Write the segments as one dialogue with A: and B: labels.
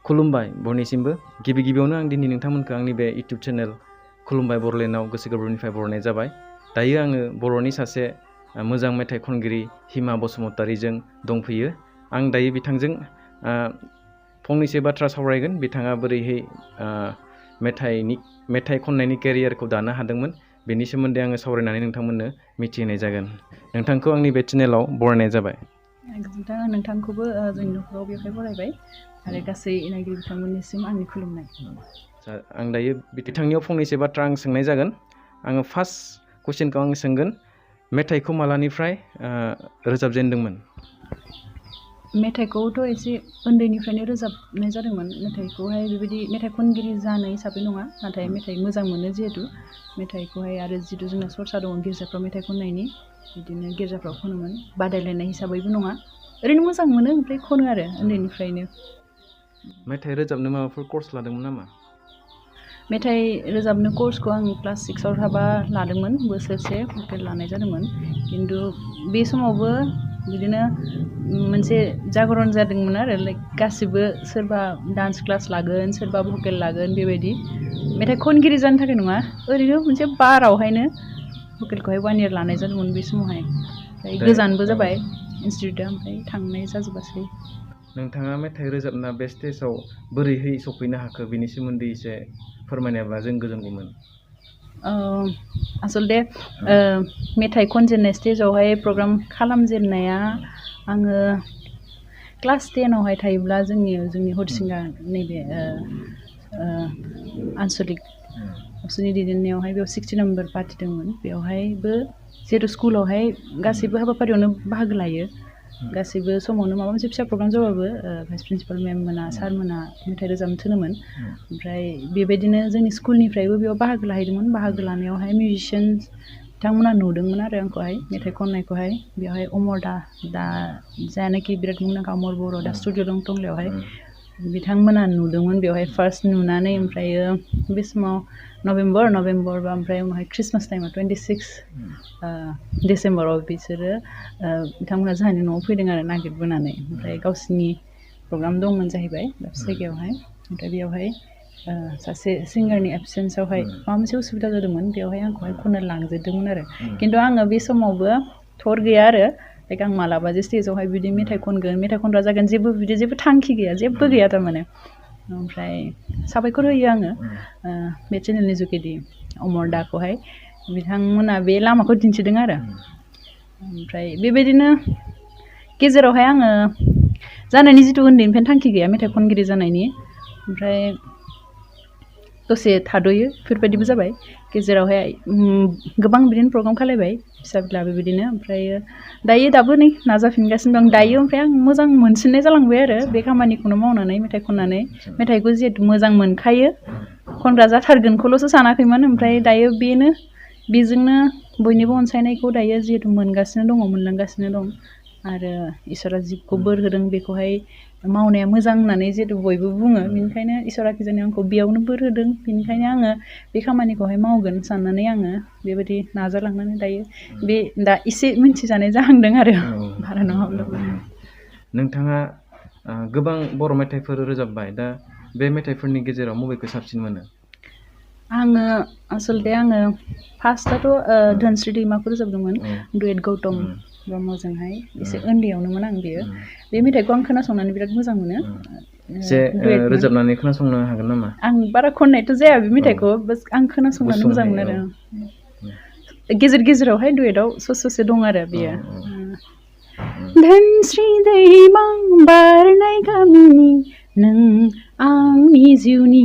A: खुलुमबाय बयनिसिमबो गिबियावनो आं दिनै नोंथांमोनखौ आंनि बे इउटिउब चेनेल खुलुमबाय बर'लेण्डआव गोसो गोरबोनिफ्राय बरायनाय जाबाय। दायो आङो बर'नि सासे मोजां मेथाइ खनगिरि हिमा बसुमतारीजों दंफैयो। आं दायो बिथांजों फंनैसो बाथ्रा सावरायगोन। बिथाङा बोरैहाय मेथाइ खननायनि केरियारखौ दानो हादोंमोन बेनि सोमोन्दै आङो सावरायनानै नोंथांमोननो मिथिहोनाय जागोन। नोंथांखौ आंनि बे चेनेलाव बरायनाय जाबाय।
B: नोंथांखौबो जोंनि न'खराव बेवहाय बरायबाय आरो गासै नायगिरि बिथांमोननिसिम आंनि खुलुमनाय।
A: आं दायो बिथांनियाव फंनैसो बाथ्रा आं सोंनाय जागोन। आङो फार्स्ट कुइसनखौ आं सोंगोन, मेथाइखौ मालानिफ्राय रोजाबजेनदोंमोन?
B: मेथाइखौथ' एसे उन्दैनिफ्रायनो रोजाबनाय जादोंमोन। मेथाइखौहाय बेबायदि मेथाइ खनगिरि जानाय हिसाबै नङा, नाथाय मेथाइ मोजां मोनो जिहेथु मेथाइखौहाय आरो जिहेतु जोंना सरसा दङ गिर्जाफ्राव मेथाइ खननायनि, बिदिनो गिर्जाफ्राव खनोमोन। बादायलायनाय हिसाबैबो नङा, ओरैनो मोजां मोनो ओमफ्राय खनो आरो उन्दैनिफ्रायनो।
A: मेथाइ रोजाबनो माबाफोर कर्स लादोंमोन नामा?
B: मेथाइ रोजाबनो कर्सखौ आं क्लास 6आव थाबा लादोंमोन, बोसोरसे भकेल लानाय जादोंमोन। खिन्थु बे समावबो बिदिनो मोनसे जागरन जादोंमोन आरो लाइक गासिबो सोरबा डान्स क्लास लागोन, सोरबा भकेल लागोन, बेबायदि मेथाइ खनगिरि जानो थाखाय नङा, ओरैनो मोनसे बारावहायनो भकेलखौहाय 1 year लानाय जादोंमोन बे समावहाय। ओमफ्राय गोजानबो जाबाय इनस्टिटिउटआ, ओमफ्राय थांनाय जाजोबासै।
A: नोंथाङा मेथाइ रोजाबना बे स्टेजाव बोरैहाय सफैनो हाखो बेनि सोमोन्दै एसे फोरमायनायब्ला जों गोजोनगौमोन।
B: आसलथे मेथाइ खनजेननाय स्टेजावहाय प्रग्राम खालामजेननाया आङो क्लास 10आवहाय थायोब्ला जोंनि हरिसिंगा नैबे आनसलिक आबसुनि दैदेननायावहाय बेयाव 60 नम्बर पार्टि दंमोन। बेवहायबो जिहेतु स्कुलावहाय गासैबो हाबाफारियावनो बाहागो लायो, गासैबो समावनो माबा मोनसे फिसा प्रग्राम जाबाबो भाइस प्रिन्सिपाल मेम मोना सारमोना मेथाइ रोजाबनो थिनोमोन। ओमफ्राय बेबायदिनो जोंनि स्कुलनिफ्रायबो बेयाव बाहागो लाहैदोंमोन। बाहागो लानायावहाय मिउजिशियानस बिथांमोना नुदोंमोन आरो आंखौहाय मेथाइ खननायखौहाय। बेवहाय अमर दा जायानाखि बिराद मुंदांखा अमर बर' दा स्टुडिअ दं टंलायावहाय, बिथांमोना नुदोंमोन बेवहाय फार्स्ट नुनानै। ओमफ्रायो बे समाव नभेम्बर बा ओमफ्राय उनावहाय ख्रिस्टमास टाइमाव 26 डिसेम्बराव बिसोरो बिथांमोना जोंहानि न'आव फैदों आरो नागिरबोनानै। ओमफ्राय गावसिनि प्रग्राम दंमोन जाहैबाय दाबसे जायगायावहाय। ओमफ्राय बेयावहाय सासे सिंगारनि एबसेन्सआवहाय माबा मोनसे उसुबिदा जादोंमोन, बेवहाय आंखौहाय खननो लांजोबदोंमोन आरो। खिन्थु आङो बे समावबो थर गैया आरो, लाइक आं मालाबा जे स्टेजावहाय बिदि मेथाइ खनगोन, मेथाइ खनग्रा जागोन, जेबो थांखि गैया, जेबो गैया थारमाने। ओमफ्राय साबायखर होयो आङो बे चेनेलनि जुगेदि अमर दाखौहाय, बिथांमोना बे लामाखौ दिन्थिदों आरो। ओमफ्राय बेबायदिनो गेजेरावहाय आङो जानायनि जिथु उन्दैनिफ्रायनो थांखि गैया मेथाइ खनगिरि जानायनि, ओमफ्राय दसे थाद'यो बेफोरबायदिबो जाबाय। गेजेरावहाय गोबां बिदिनो प्रग्राम खालायबाय फिसा फिला बेबायदिनो। ओमफ्राय दाबो नै नाजाफिनगासिनो दं दायो। ओमफ्राय आं मोजां मोनसिननाय जालांबाय आरो बे खामानिखौनो मावनानै, मेथाइ खननानै। मेथाइखौ जिहेतु मोजां मोनखायो, खनग्रा जाथारगोनखौल'सो सानाखैमोन। ओमफ्राय दायो बेजोंनो बयनिबो अनसायनायखौ दायो जिहेतु मोनलांगासिनो दं। आरो इसोरा जिखौ बोर होदों बेखौहाय मावनाया मोजां होननानै जिहेतु बयबो बुङो, बेनिखायनो इसोरा खिजानि आंखौ बेयावनो बोर होदों। बेनिखायनो आङो बे खामानिखौहाय मावगोन साननानै आङो बेबायदि नाजालांनानै दायो दा एसे मिन्थिजानाय जाहांदों आरो बारा नङाब्लाबो।
A: नोंथाङा गोबां बर' मेथाइफोर रोजाबबाय, दा बे मेथाइफोरनि गेजेराव बबेखौ साबसिन मोनो?
B: आसलथे आङो फार्स्टआथ' धोनस्रि दैमाखौ रोजाबदोंमोन, डुएट गौतम ब्रह्मजोंहाय। एसे उन्दैयावनोमोन आं बेयो। बे मेथाइखौ आं खोनासंनानै बिराद मोजां मोनो।
A: रोजाबनानै खोनासंनो हागोन नामा?
B: आं बारा खननायथ' जाया बे मेथाइखौ, बास आं खोनासंनानै मोजां मोनो आरो। गेजेरावहाय डुएटआव ससे दं आरो बेयो। धोनस्रि दैमा बारनाय गामिनि नों आंनि जिउनि,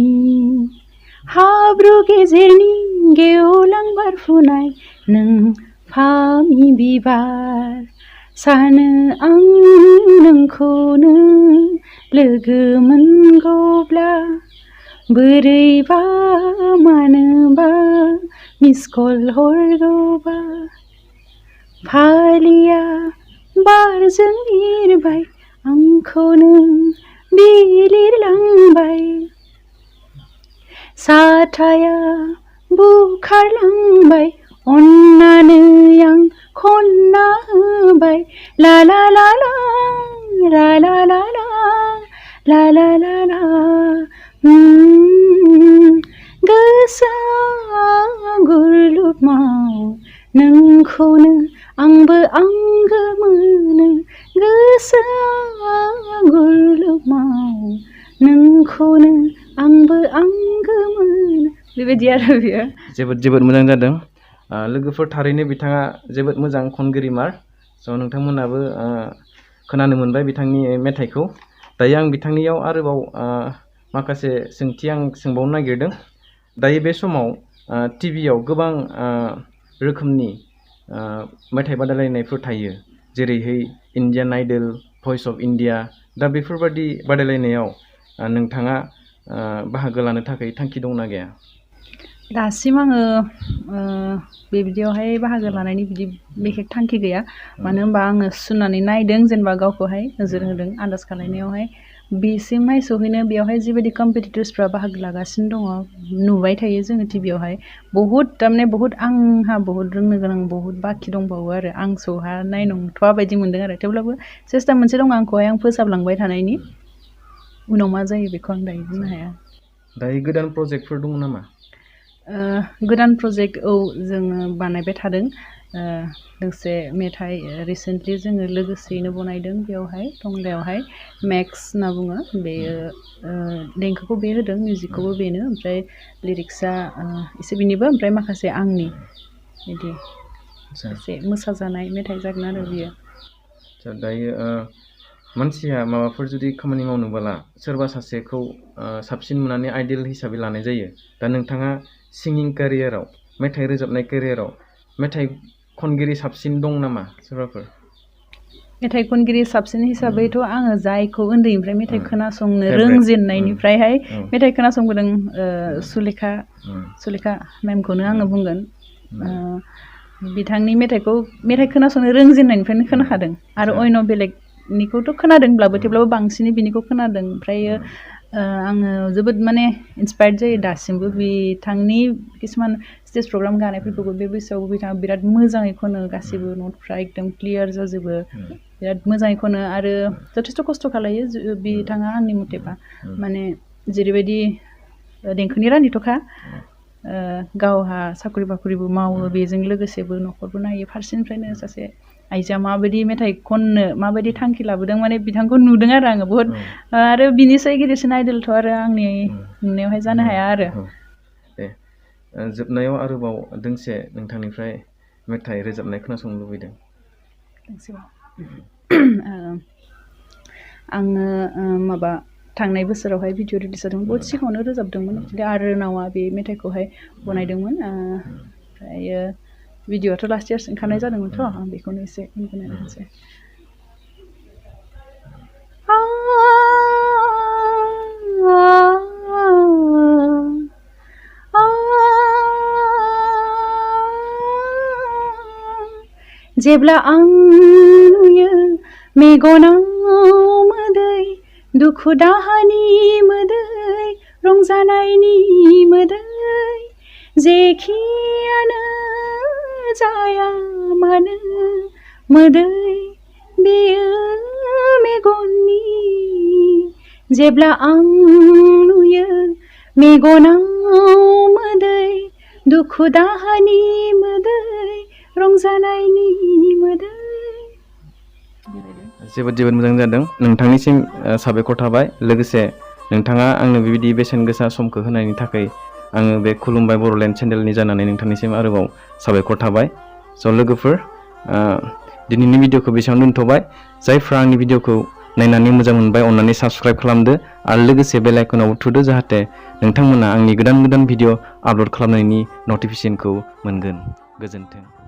B: हाब्रु गेजेरनि गेवलां बारफुनाय नों फामि बिबार, सानो आं नोंखौनो लोगो मोनगौब्ला, बोरैबा मानोबा मिस कल हरगौबा, फालिया बारजों बिरबाय आंखौनो बिलिरलांबाय, साथाया बुखारलांबाय अन्नानै आं खनना होबाय, ला ला ला ला ला ला ला ला ला ला ला ला नोंखौनो आंबो आंगो मोनो गोसोआ गुरलुमाव नोंखौनो आंबो आंगो मोनो बेबायदि आरो बियो
A: जोबोद मोजां जादों लोगोफोर थारैनो बिथाङा जोबोद मोजां खनगिरिमार स' नोंथांमोनाबो खोनानो मोनबाय बिथांनि मेथाइखौ दायो आं बिथांनियाव आरोबाव माखासे सोंथि आं सोंबावनो नागिरदों दायो बे समाव टिभियाव गोबां रोखोमनि मेथाइ बादायलायनायफोर थायो जेरैहाय इण्डियान आइडल भइस अफ इण्डिया दा बेफोरबादि बादायलायनायाव नोंथाङा बाहागो लानो थाखाय थांखि दंना गैया
B: दासिम आङो बेबायदियावहाय बाहागो लानायनि बिदि बिखेक थांखि गैया मानो होनबा आङो सुनानै नायदों जेनेबा गावखौहाय नोजोर होदों आन्दाज खालायनायावहाय बेसिमहाय सहैनो बेयावहाय जिबायदि कम्पिटिटर्सफ्रा बाहागो लागासिनो दङ नुबाय थायो जोङो टिभियावहाय बहुद थारमाने बहुद आंहा बहुद रोंनो गोनां बहुद बाखि दंबावो आरो आं सौहानाय नंथ'आ बायदि मोनदों आरो थेवब्लाबो सेस्था मोनसे दं आंखौहाय आं फोसाबलांबाय थानायनि उनाव मा जायो बेखौ आं दायो बुंनो हाया
A: दायो गोदान प्रजेक्टफोर दङ नामा
B: गोदान प्रजेक्ट जोङो बानायबाय थादों लोगोसे मेथाइ रिसेन्टलि जोङो लोगोसेयैनो बनायदों बेयावहाय टंलायावहाय मेक्स होनना बुङो बेयो देंखोखौ बे होदों मिउजिकखौबो बेनो ओमफ्राय लिरिक्सआ एसे बिनिबो ओमफ्राय माखासे आंनि बिदि एसे मोसाजानाय मेथाइ जागोन आरो बियो
A: दायो मानसिया माबाफोर जुदि खामानि मावनोबोला सोरबा सासेखौ साबसिन नुनानै आइडियल हिसाबै लानाय जायो दा नोंथाङा सिंगिं केरियाराव मेथाइ रोजाबनाय केरियाराव मेथाइ खनगिरि साबसिन दं नामा सोरबाफोर
B: मेथाइ खनगिरि साबसिन हिसाबैथ' आङो जायखौ उन्दैनिफ्राय मेथाइ खोनासंनो रोंजेननायनिफ्रायहाय मेथाइ खोनासंबोदों सुलेखा मेमखौनो आङो बुंगोन बिथांनि मेथाइ खोनासंनो रोंजेननायनिफ्रायनो खोनाखादों आरो अन्य बेलेगनिखौथ' खोनादोंब्लाबो थेवब्लाबो बांसिनै बिनिखौ खोनादों ओमफ्रायो आङो जोबोद माने इन्सपायार्ड जायो दासिमबो बिथांनि किसुमान स्टेज प्रग्राम गानायफोरखौबो बे बैसोआवबो बिथाङा बिराद मोजाङै खनो गासिबो नटफ्रा एकदम क्लियार जाजोबो बिराद मोजाङै खनो आरो जथेस्थ' खस्थ' खालायो बिथाङा आंनि मथेबा माने जेरैबायदि देंखोनि रानिथ'खा गावहा साख्रि बाख्रिबो मावो बेजों लोगोसेबो न'खरबो नायो फारसेनिफ्रायनो सासे आइजोआ माबायदि मेथाइ खननो माबायदि थांखि लाबोदों माने बिथांखौ नुदों आरो आङो बहुद आरो बिनिसाय गिदिरसिन आइडलथ' आरो आंनि नुनायावहाय जानो हाया आरो
A: दे जोबनायाव आरोबाव दोंसे नोंथांनिफ्राय मेथाइ रोजाबनाय खोनासंनो लुबैदों
B: आङो माबा थांनाय बोसोरावहाय भिडिअ रिलिज जादोंमोन बहुद सिगाङावनो रोजाबदोंमोन आरो नावा बे मेथाइखौहाय बनायदोंमोन ओमफ्रायो भिडिअआथ' लास्ट इयार्स ओंखारनाय जादोंमोनथ' आं बेखौनो एसे बुंगोन होनसै जेब्ला आं नुयो मेगनाव मोदै दुखु दाहानि मोदै रंजानायनि मोदै जेखियानो जाया मानो मोदै बेयो मेगननि जेब्ला आं नुयो मेगनाव मोदै दुखु दाहानि मोदै रंजानायनि मोदै
A: जोबोद मोजां जादों नोंथांनिसिम साबायखर थाबाय लोगोसे नोंथाङा आंनो बेबायदि बेसेन गोसा समखौ होनायनि थाखाय आङो बे खुलुमबाय बर'लेण्ड चेनेलनि जानानै नोंथांनिसिम आरोबाव साबायखर थाबाय स' लोगोफोर दिनैनि भिडिअखौ बेसेबां दोनथ'बाय जायफ्रा आंनि भिडिअखौ नायनानै मोजां मोनबाय अन्नानै साबस्क्राइब खालामदो आरो लोगोसे बेल आइकनाव थुदो जाहाथे नोंथांमोना आंनि गोदान भिडिअ आपल'ड खालामनायनि नटिफिकेसनखौ मोनगोन गोजोन्थों